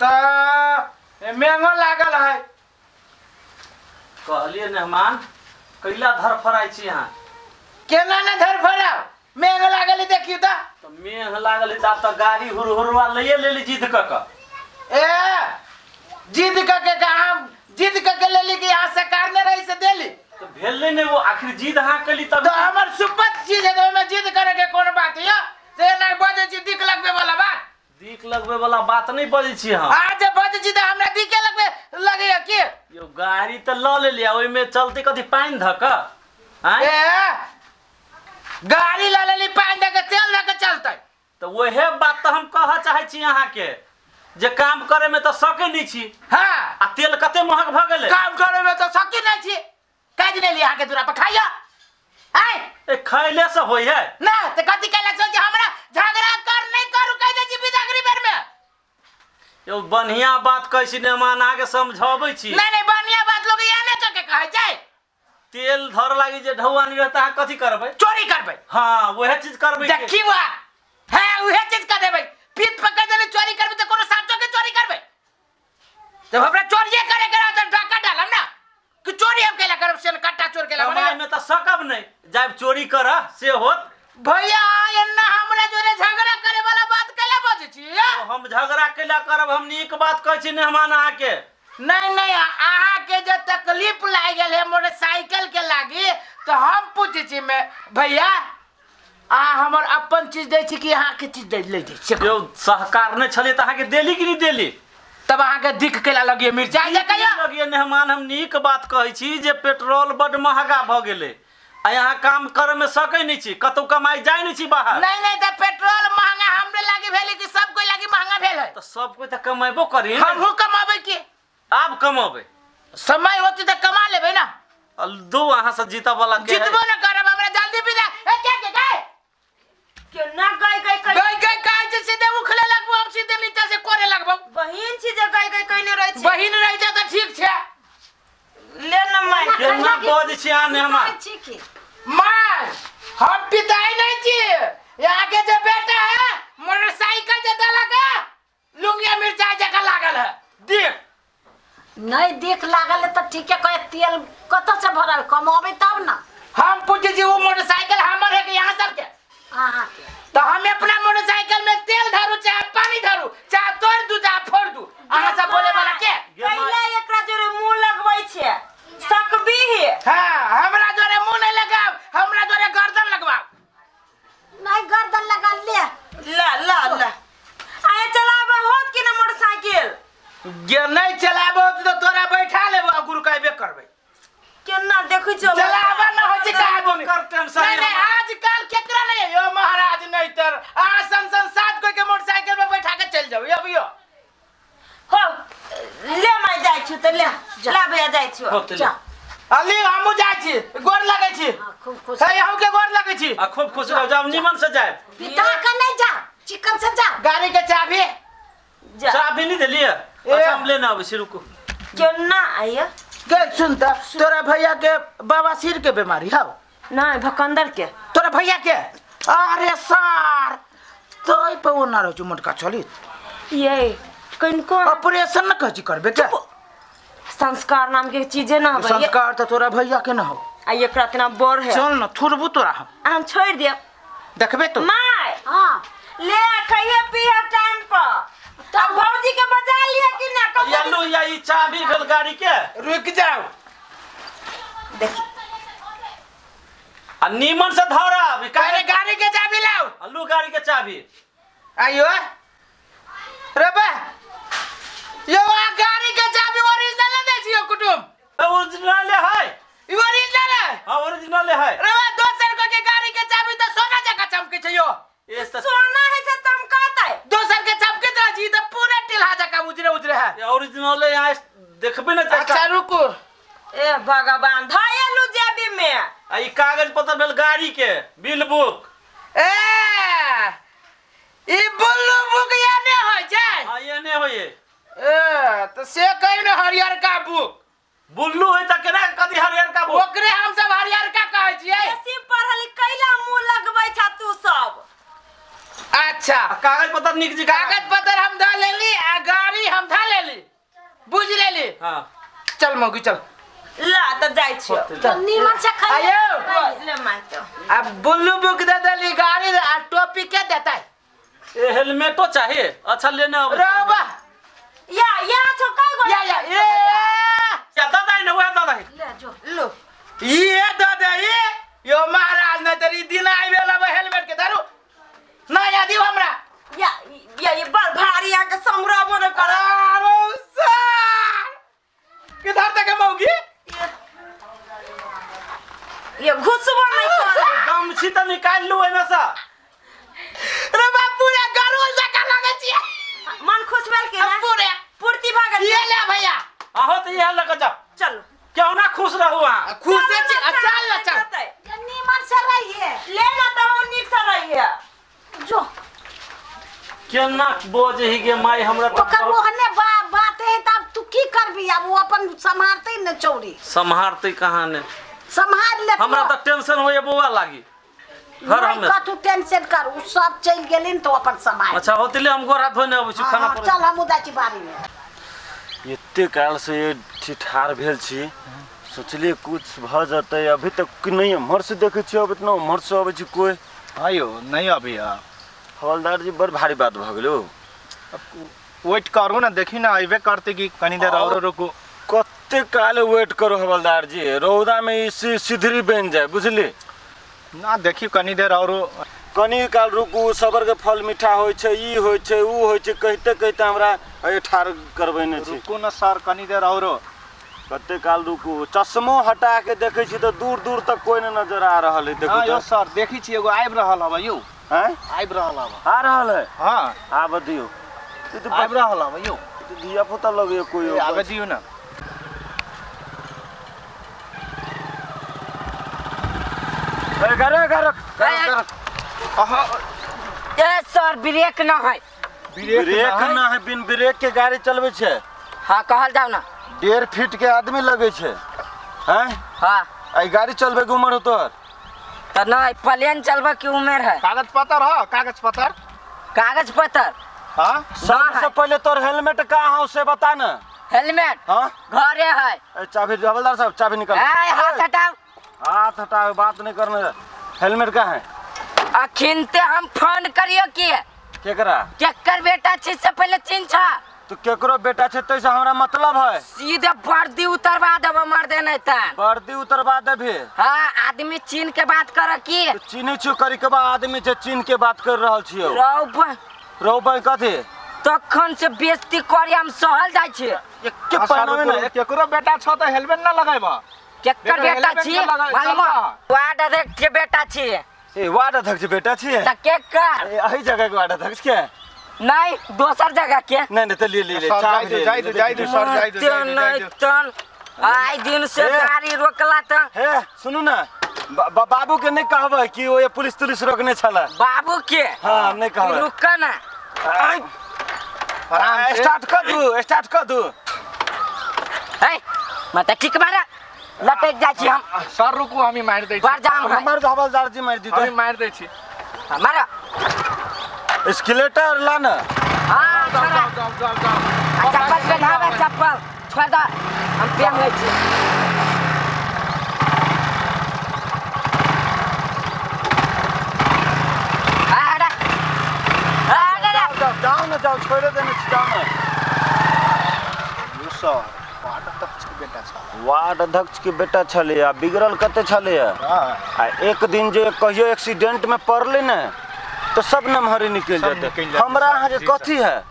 तऽ मेंगो लागल है। कहलिए मेहमान कैला धरफड़ाइ छी अहाँ? केना ने धरफड़ाउ, मेघ लागल है, देखियौ तऽ। तऽ मेघ लागल है तऽ आब तऽ गाड़ी हुरहुरवा लैए लेली जिद कऽ कऽ। ए जिद कऽ के कहाँ जिद कऽ के लेली कि यहाँ सरकार ने रही से देली? तऽ भेलै ने वो आखिर जिद अहाँ केली तब। तो हमर सुपत चीज है तऽ ओहिमे जिद करे के कोनो बात यऽ? से एना बजै छी दिक लगबे वाला बात। दिक लगबे वाला बात नहीं बजै छी हम। आ जे बजै छी तऽ हमरा दिके लगबे लगैया की? यौ गाड़ी तऽ लऽ लेलियै, ओहिमे चलते कथी पानि धऽ कऽ? आँय? ए गाड़ी लऽ लेली पानि धऽ कऽ तेल धऽ कऽ चलतै। तऽ ओहे बात तऽ हम कहऽ चाहै छी अहाँके जे काम करे में तऽ सकै नहि छी। हाँ। आ तेल कते महग भऽ गेलै। काम करे में तऽ सकै नहि छी। काज नहि लिअ अहाँके दूरा पर खाइयो। आँय? ए खैले से होइ है। ना तऽ कथी कैला सोच हमरा झगड़ा कर नहीं करू कहि दै छी बिदागरी बेर में। यौ बढ़िया बात कहै छी मेहमान, अहाँके समझाबै छी। नहीं नहीं बढ़िया बात लोग एने कऽ के कहै छै। तेल धर लागी जे ढौआ नहीं रहता, अहाँ कथी करबै? चोरी करबै। हाँ वएह चीज करबै। देखी वा हाँ उहे चीज कर देबै। पीत पकड़ देले चोरी करबै तऽ कोनो साचो के चोरी करबै? जब हमरा चोरिये करे के रहत डाका डालब ना कि चोरी हम केला करब, सेन कट्टा चोर केला कमाई में तऽ सकब नहीं, जाब चोरी कर से होत। भैया एन्ना हमरा जोरे झगड़ा करे वाला बात केला बजै छी? तो हम झगड़ा केला करब, हम नीक बात कहै छी मेहमान अहाँके। नहीं नहीं अहाँ के जे तकलीफ लागि गेल है मोटरसाइकिल के लागी तो हम पूछै छी मैं भैया आ हमर अपन चीज दै छी कि अहाँके चीज दै लै दै छी? यौ सहकार नहि छलै तऽ अहाँके देली कि नहि देली? तब अहाँके दिक केला लगिए मिर्चा जे कहियो लगिए मेहमान, हम नीक बात कहै छी जे पेट्रोल बड महगा भऽ गेलै आ यहाँ काम करे में सकै नहि छी, कतौ कमाई जाय नहि छी बाहर। नहीं नहीं तऽ पेट्रोल महंगा हमरे लागी भेलै कि सब कोई लागी महंगा भेल है? तऽ सब कोई तऽ कमेबो करी। हमहूँ कमाबै की? आब कमाबै समय होती तऽ कमा लेबै ना। दू अहाँ से जीतऽ वाला के है? जीतबो न करब, हमरा जल्दी विदा। ए के के गए केना गई गई कई गई गई कहै छै सीधे उखले लगबो, हम सीधे नीचा से कोरे लगबो। बहिन छी जे गई गई कइने रहै छी। बहिन रह जा तऽ ठीक छै। ले न माय। केना बजै छी अहाँ मेहमान? छी की माय हम पिताई नहीं छी, यहाँ के जे बेटा है मोटरसाइकिल जे देलक है लुंगिया मिर्चाई जकाँ लागल है देख। नहीं देख लागल है तऽ ठीके कहे, तेल कतऽ से भरल कमाबै तब ना। हम पूछे छी वो मोटरसाइकिल हमर है कि यहाँ सबके? अहाँके। तो हम अपना मोटरसाइकिल में तेल धरू चाहे पानी धरू चाहे तोड़ दू चाहे फोड़ दू, अहाँ सब बोले वाला के? कैला एकरा जोरे मुंह लगबै छै सकबी ही। हाँ हमरा जोरे मुंह नहीं लगाब, हमरा जोरे गर्दन लगवाब। नहीं गर्दन लगा ले। ला ला ला आए चलाबे होत कि ना मोटरसाइकिल? गे नहीं चलाबे होत तो तोरा बैठा लेबो आ गुरु कहबे करबे। केना देखै छौ? चलाबे न होइ छै का आदमी। कर टेंशन नहीं नहीं आजकल केकरा नहीं यो महाराज नहीं तर आ सन सन सात कोई के मोटरसाइकिल पे बैठा के चल जाओ यो यो। हो ले माय जाइ छु त ले ला भैया जाइ छु। हो, तऽ ले। जा। अली हमहूँ जाइ छी, गोर लगै छी। हाँ, खूब खुश। हे अहूँ के गोर लगै छी। आ खूब खुश रहो, जाउ नीमन से जायब। पिता के नहीं जा, चिकन से जा। गाड़ी के चाबी? जा। चाबी नहीं देलियै? ए। अच्छा हम लेने आबै छी, रुकू। केना आइयो? गे सुन त तोरा भैया के बवासीर के बीमारी हौ? नहीं भकंदर के। तोरा भैया के? अरे सार तो पर वो ना रहै छै मोटका चली। ये कनको ऑपरेशन न कहै छी करबे के? संस्कार नाम के चीजे ना होबे। संस्कार त तोरा भैया के ना हो। आ एकरा इतना बड़ है। चल न थुरबू तोरा हम। हम छोड़ दिया। देखबे तो। My हाँ। ले खाइए पिए टाइम पर। तब भौजी के बजा लिया कि ना? कब या लो या ई चाबी भेल गाड़ी के। रुक जाओ। देखी। आ नीमन से धरब। ई अरे गाड़ी के चाबी लाओ। अल्लू गाड़ी के चाबी। आइयो। रे बा। यो आ गाड़ी के चाबी ओरिजिनल नहीं छियो कुटुम। ओरिजिनल है। ई ओरिजिनल है। हाँ ओरिजिनल है। रे बा दोसर को के गाड़ी के चाबी तो सोना जका चमके छै यो। ए त सोना है से चमकाता है। दोसर के चमकैत रहै छी त पूरा टेल्हा जका उजरे उजरे है। ये ओरिजिनल है, यहाँ देखबे न चाहे। अच्छा रुकू। ए भगवान धयलू जेबी में। आ ई कागज पत्र भेल गाड़ी के बिल बुक। ए ई बुल्लू बुक या ने होय छै? हाँ ये ने होय। ए त से कहि ने हरियरका बुक। बुल्लू होय त केना कथी हरियरका बुक? ओकरे हम सब हरियरका कहै छियै। बेसी पढ़ल कैला मुंह लगबै छा तू सब? अच्छा। आ कागज पत्र नीक जी कागज पत्र हम धऽ लेली आ गाड़ी हम धऽ लेली, बुझ लेली। हाँ। चल मौगी चल। ला त जाइ छियो। तो नीमन से खाइए। आयो। ले माय तो। अब बुल्लू बुक दे देली गाड़ी आ टोपी के देता? ए हेलमेटो चाहिए। अच्छा लेने अब रोबा। या या छो काय गो? या या ए। या दादा ने वह दादा। ले जो। लो। ये दे दे ये यो महाराज न तेरी दिन आइबे लब हेलमेट के धरू ना यादी हमरा। या या ये बड़ भारी आ के समराबो न कर। अरे सर किधर तक है मौगी? ये घुसबो नहीं कर। गमछी त निकाल लू एमे से। रे बाप पूरा गरुल जका लगे छियै। मन खुश भेल के ना? पूरे पूर्ति भऽ गेल। ये ले भैया। आहो तो यह लग जाओ। चलो। क्यों ना खुश रहू अहाँ? खुश छी। चल ना चल। नीमन से रहिए। ले ना त हम नीक से रहिए। जो। केना बोझ ही गे माई हमरा तो कर ओहने बात है तब तू की करबी? अब वो अपन सम्हारते न चौरी। सम्हारते कहाँ ने? सम्हार ले। हमरा त टेंशन होए बौआ लागी घर हमें। कथू टेंशन कर, उ सब चल गेलिन तो अपन सम्हार। अच्छा होतले हम गोरा धोने अबै छी खाना पर। चल हम उदा छी बारी में। एते काल से ठिठार भेल छी, सोचलिए कुछ भ जतै, अभी तक नहीं एम्हर से देखै छी, अब इतना उम्हर से अबै छी कोई। हाँ यो नहीं अभी। हवलदार जी बड़ भारी बात भ गेलो। वेट करू ना, देखी ना अबे करते कि कनी देर और रुकू। कते काल वेट करू हवलदार जी, रौदा में ई सिधरी बन जाए बुझली ना। देखी कनी देर और कनी काल रुकू, सबर के फल मीठा होइ छै, ई होइ छै ऊ होइ छै, कहिते कहिते हमरा ठार करबै ने छी। रुकू ना सर कनी देर और। कते काल रुकू, चश्मो हटा के देखै छी त दूर दूर तक कोई न नजर आ रहल है। देखू हां यो सर देखी छी एगो आबि रहल हबे यो। हैं आबि रहल हबे। आ रहल है? हां आब दियो। ई त आबि रहल हबे यो। ई धिया पुता लगे कोई। आबे दियो ना। ए करे करे अहा ए सर ब्रेक न है। ब्रेक न है, बिन ब्रेक के गाड़ी चलबै छै। हां कहल जाओ ना। 1.5 फीट के आदमी लगे छै। हैं? हां आई गाड़ी चलबे के उम्र हो तोहर? त नहीं, प्लेन चलबे के उम्र है। कागज पत्र हो? कागज पत्र? कागज पत्र हां। सबसे पहले तोर हेलमेट कहां हो से बता ना। हेलमेट हां घरे है। ए चाबी हवलदार साहब चाबी निकाल। ए हाथ हटाओ। हाथ हटाओ बात नहीं करना। हेलमेट कहां है? अखिनते हम फोन करियो की केकरा? केकर बेटा छी से पहले चिन्ह। तो केकरो बेटा छे तैसे हमरा मतलब है। सीधे वर्दी उतरवा देब मर देने त। वर्दी उतरवा देबे? हां आदमी चिन्ह के बात कर की। तो चिन्ह छियो करी के बाद आदमी जे चिन्ह के बात कर रहल छियो। रौब कथी तखन से बेइज्जती करी हम सहल जाय छी। एक पहनावे ना। केकरो बेटा छ त हेलमेट ना लगाइबा। केकर बेटा छी मालूम? वार्ड अध्यक्ष के बेटा छी। ए वार्ड अध्यक्ष के बेटा छी त केकर? ए अही जगह के वार्ड अध्यक्ष के? नहीं दोसर जगह के। नहीं नहीं त ले ले ले जाय दे जाय दे जाय दे सर जाय दे नहीं तन आइ दिन से गाड़ी रोकला त। हे सुनू ना, बाबू के नहीं कहबै कि ओ ये पुलिस तुलिस रोकने छला। बाबू के? हां नहीं कहबै। रुक ना आराम से स्टार्ट कर दू, स्टार्ट कर दू। ए मत किक मारा लटक जाइ छी हम। सर रुकू हम ही मारि दै छी। बड़ जाम है। हमर हवलदार जी मारि दीते। हम मारि दै छी। मारा एस्केलेटर ला ना। हां जाओ जाओ जाओ जाओ। चप्पल पहनावे, चप्पल छोड़ द हम पहन लै छी। आ आ जाओ जाओ ना जाओ, छोड़ देने छी जाओ ना। यो सर वार्ड अध्यक्ष के बेटा छल। वार्ड अध्यक्ष के बेटा छलै आ बिगड़ल कते छलै। आ एक दिन जे कहियो एक्सीडेंट में पड़ले ने तो सब नमहरी निकल जाते। हमरा अहाँ के कथी है?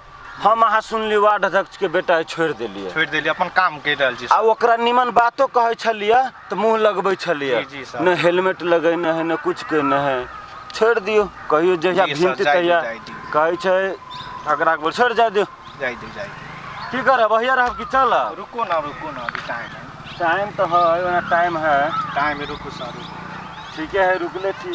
हम अहाँ सुनली वार्ड अध्यक्ष के बेटा है छोड़ देलिए। छोड़ देलिए अपन काम कर रहल छी। आ ओकरा निमन बातो कहै छलिए त मुंह लगबै छलिए। न हेलमेट लगैने है न कुछ केने है। छोड़ दियो कहियो जहिया भिनते तहिया कहै छै अकरा के छोड़ जाय दियो। जाय दियो जाय। की करब भैया रहब कि चल? रुको ना रुको ना अभी टाइम है। टाइम तो है ओना टाइम है। टाइम है रुको सर रुको। ठीक है रुकले छी।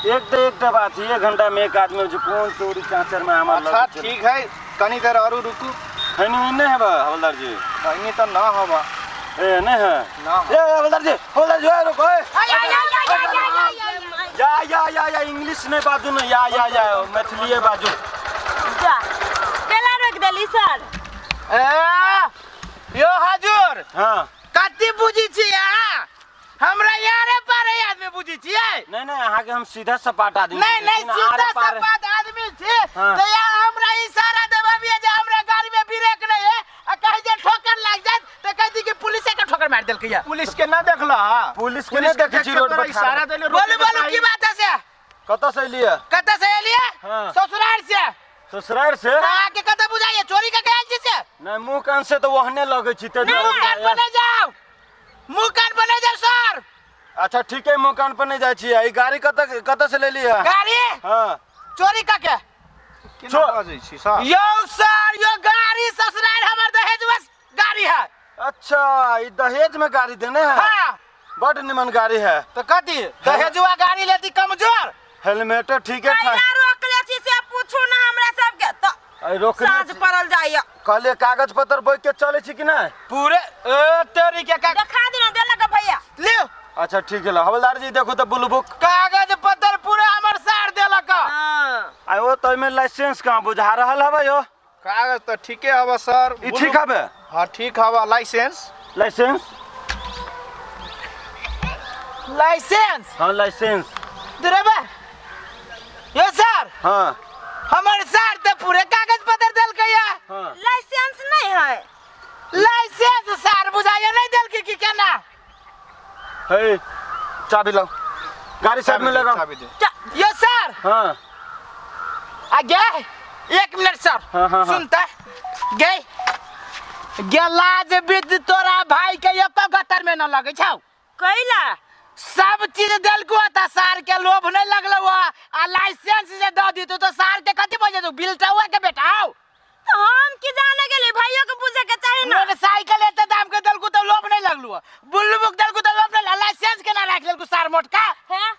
एक तो एक बात है, 1 घंटा में एक आदमी जो कौन चोरी चाचर में हमार अच्छा ठीक है कनी देर और रुकू। खैनी नहीं है हवलदार जी? खैनी तो ना हवा। ए नहीं है ना। ए हवलदार जी, हवलदार जी रुको। ए आई आई आई आई। या या या या इंग्लिश नहीं बाजू ना, या या या मैथिलीए बाजू। जा केला रोक देली सर? ए यो हजूर। हाँ। कथी बुझी छी अहाँ? हमरा यारे पारे आदमी बुझी छियै? नहीं नहीं, अहाँ के हम सीधा सपाट आदमी नहीं बुझै नहीं, छी ना, आरे सीधा पारे। सपाट आदमी छी। हाँ। तो यार हमरा इशारा देबबियै जे हमरा गाड़ी में ब्रेक नहीं है आ कहीं जे ठोकर लाग जात तो कह दी कि पुलिस के ठोकर मार देलकै या। पुलिस के ना देखला? पुलिस के नहीं देखै छी रोड पर इशारा देले। बोलू बोलू, की बात है से? कतऽ से एलियै? कतऽ से एलियै? हाँ। ससुराल से। ससुराल से? अहाँ के कतऽ बुझाइए चोरी के गैल छी से? नहीं, मुंह कान से तो ओहने लगै छी ते। मुंह कान पर नहीं जाओ, मुंह कान पर नहीं जाओ सर। अच्छा ठीक है, मुंह कान पर नहीं जाइ छी। ई गाड़ी कतऽ कतऽ से लेलियै? गाड़ी? हाँ। चोरी कऽ के। केना बजै छी सर? यौ सर, यो गाड़ी ससुराल हमर दहेज बस गाड़ी है। अच्छा, ई दहेज में गाड़ी देने है? हाँ। बड निमन गाड़ी है। तो कथी दहेजुआ गाड़ी लेती कमजोर? हेलमेटो ठीक है। कैला रोकले छी से पूछू ना हमरा सबके तो। अरे रोकने साँझ पड़ल जाइए। कहलिए कागज पत्र बैठ के चले छी कि नहीं? पूरे ए तेरी के का देखा दिना देलक भैया। लियो। अच्छा ठीक है, हवलदार जी देखो तो ब्लू बुक। कागज पत्र पूरा हमर सार देलक। हां। आ ओ तो एमे लाइसेंस कहां बुझा रहल हवे यो? कागज तो ठीके हवा सर। ई ठीक हवे? हां ठीक हवा। लाइसेंस? लाइसेंस? लाइसेंस? हां लाइसेंस। ड्राइवर यो सर। हां। हमर सर तो पूरे कागज पत्र देलकै या। हां। लाइसेंस नहीं है। लाइसेंस सर बुझाइए नहीं देलकै की केना? हे चाबी लाओ, गाड़ी साइड में लगाओ। चाबी दे। यो सर। हां। आ गए एक मिनट सर। हाँ, हाँ, हाँ। सुनता गए गेलाज विद तोरा भाई के एको गतर में न लगे छौ। कैला? सब चीज देलको त सार के लोभ नहीं लगलो आ लाइसेंस जे द दी तो सार के कथि बजे तू बिलटौआ के बेटा आओ। तो हम की जाने गेली, भाइयों के पूछे के चाही ना। मोटरसाइकिल एते दाम के देलको तो लोभ नहीं लगलो, बुल्लू बुक देलको तो लोभ नहीं, लाइसेंस के ना राख लेलको सार मोटका। हैं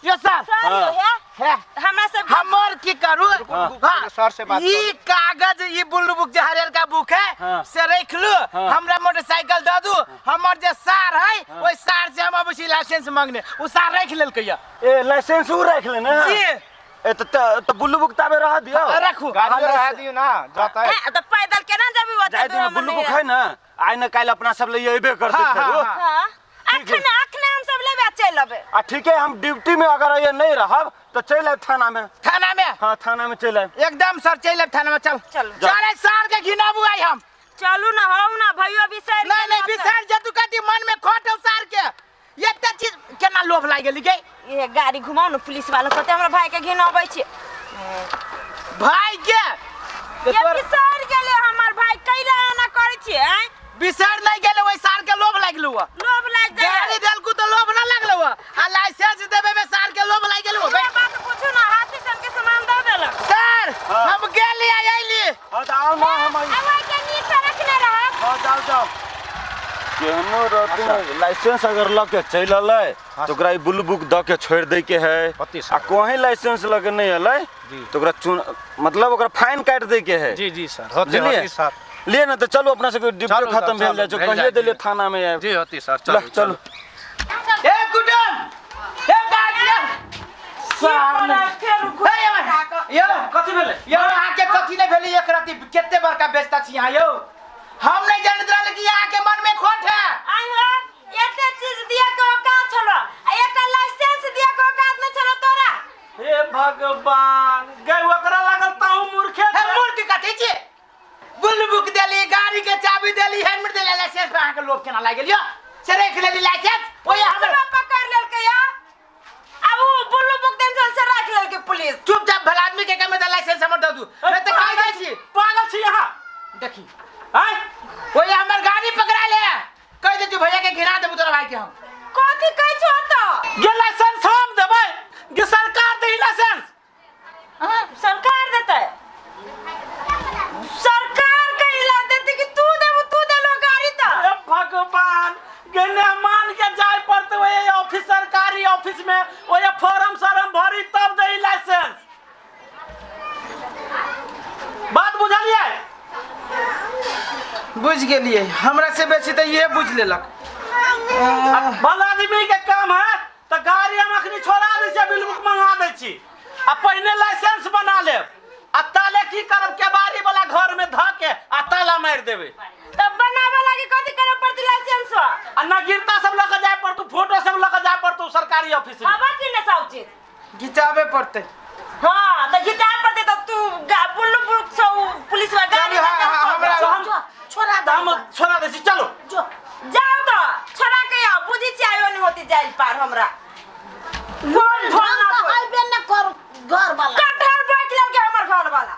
यो सर। सर यो है। है हमरा सब हमर की करू? हाँ। सर से बात ई कागज ई ब्लू बुक जे हरियर का बुक है। हाँ। से रख लू। हाँ। हमरा मोटरसाइकिल दऽ दू। हमर जे सार है ओहि सार से हम अबै छी लाइसेंस मांगने, उ सार रख लेलकै या। ए लाइसेंस उ राख लेने है? जी। ए तो ब्लू बुक ताबे रह दियो। रखू। गाड़ी रहा दियो ना जाता है। हैं, तो पैदल केना जेबी ओते जाय दियो, ब्लू बुक है ना, आइ न काल्हि अपना सब ले अइबे करतै हाँ, फेरो। हाँ, हां अखने अखने हम सब लेबे चल अबे। आ ठीक है, हम ड्यूटी में अगर ये नहीं रहब तो चल आयब थाना में। थाना में? हाँ थाना में चल आयब। एकदम सर चल आयब थाना में। चल चल। चल सार के घिनाबू आई हम। चलू ना हौ ना भैयो बिसर नहीं नहीं बिसर जतु कथी मन में खोट हौ सार के। एते चीज केना लोभ लागि गेली गे? ये गाड़ी घुमाउ न पुलिस वाला कहते हमरा भाई के घिनाबै छी। भाई के ये बिसर गेले हमर भाई, कैला एना करै छी? हैं बिसर नहीं गेले, ओहि सार के लोभ लागि गेलौ। लोभ लागि गेलै। गाड़ी देलकू तो लोभ न लगलौ आ लाइसेंस देबे में सार के लोभ लागि गेलौ। हमरा बात पूछू ना, हाथी सन के सामान दऽ देलक। सर हाँ। हम गेली आ अइली। हाँ तो आओ ना हम आई। अब ओइ के नीक से रखने रहब। हाँ जाओ जाओ। केहनो रहते लाइसेंस अगर ल के चलि अलै तो ओकरा ई ब्लू बुक the के छोड़ि दै के है। आ कहीं लाइसेंस ल के नहीं अलै तो ओकरा चुन मतलब ओकरा फाइन काटि दै के है। जी जी सर होते होती सर। लिए ना तो चलो अपना सबके ड्यूटी खत्म भेल जाइ छै, कहिए देलियै थाना में आबि। जी होती सर। चलो चलो। ए कुटुम ए गार्जियन सामने यो कथी भेलै? यो अहाँ के कथी नहि भेलै? एक राति कते बड़का बेचता छी अहाँ यौ। हम नहीं जानैत रहली कि अहाँ के मन में खोट है। आइ हो एते चीज दिया के औकात छलो आ एकटा लाइसेंस दिया के औकात नहि छलो तोरा। हे भगवान, गै ओकरा लागल ताहू मूर्खे हे मूर्ख कथी छी? बुल बुक देली, गाड़ी के चाबी देली, हेलमेट देली, लाइसेंस पर अहाँ के लोभ केना लागि गेल यौ? से राखि लेली लाइसेंस ओहि हमर पकड़ लेलकै या आ उ बुल्लू बुक देन छल से राखि लेलकै पुलिस। चुपचाप भला आदमी के कमे त लाइसेंस हमर दऽ दू, नहीं तऽ कहि दै छी। पागल छी अहाँ। देखी आँय ओहि हमर गाड़ी पकड़ा ले, कहि दे तू भैया के घिना देबू तोरा भाई के हम। कथी कहै छौ तो? गे लाइसेंस हम देबै गे सरकार देही लाइसेंस? सरकार देतै? सरकार कैला देतै कि तू देबू? तू देलो गाड़ी त। हे भगवान, गे मेहमान के जाय पड़तै ओहि ऑफिस, सरकारी ऑफिस में ओहि फॉर्म सरम भरी तब देही लाइसेंस। बात बुझलियै? बुझ गेलियै, हमरा से बेसी तऽ इहे बुझ लेलक। भला आदमी के काम है तो गाड़ी हम अखनी एखनी छोड़ा दै छी, बिल बुक मंगा दै छी आ पहिने लाइसेंस बना लेब आ ताले की करब, केबाड़ी वाला घर में धऽ के आ ताला मारि देबै। तब बनावे लागी कथी करे पड़ती लाइसेंस? आ नगीरता सब लऽ के जाय पड़तौ, फोटो सब लऽ के जाय पड़तौ सरकारी ऑफिस में। हवा की ने सब चीज घिचाबे पड़तै। हां, त घिचाबे पड़तै त तू बुल्लू बुक से उ पुलिस वाला गाड़ी चलू, हाँ, हाँ, हमरा- तो हम जो छोड़ा तऽ हम छोड़ा दै छी, चलो। जो जाओ तो छोड़ा के आओ, बुझी छी आयो नहीं होती जाइल पार हमरा बोल ढंग ढोल ना तऽ कोई। हइबे न कर घर वाला। कटहर बैठ लेलके हमर घर वाला।